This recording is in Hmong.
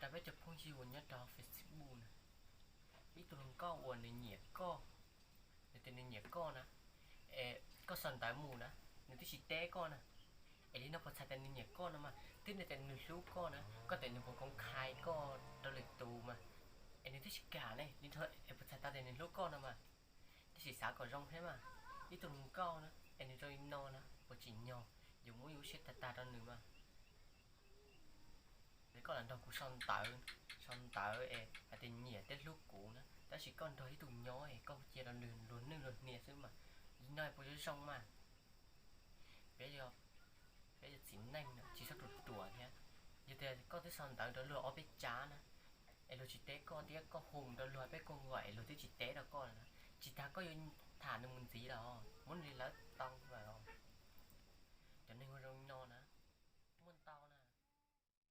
Rau peb cov phooj ywg uas nyob rau Facebook na, ib tug hluas nkauj uas nws nyiam koj, nws tias nws nyiam koj na, es koj sau ntawv mus na, nws twb tsis teb koj na, es li no puas txhais tias nws nyiam koj no mas? Twb nws tias nws hlub koj na, koj tias nws puas koom khai koj rau lwm tus mas, es nws twb tsis kam ne, li no es puas txhais tau tias nws hlub koj no mas? Tab sis xav kom zoo thiab mas, ib tug hluas nkauj na es nws zoo li no na puas tsim nyog yus muab yus lub siab tag tag rau nws mas? Es koj lam nrog kuv sau ntawv, sau ntawv es hais tias nyiam thiab hlub kuv na, tab sis koj nrog ib tug nyob es koj cia rau nws luag nwj luag hnia xwb mas, li no puas zoo mas? Peb, peb yog txiv neej tsis txhob ruam ruam thiab. Yog tias koj twb sau ntawv rau luag ob peb tsab na, es luag tsis teb koj thiab koj hu rau luag peb koj nkaus es luag twb tsis teb rau koj lawm na, tsis tas koj yuav tham nws mus ntxiv los muab nws li lawv tau lawm.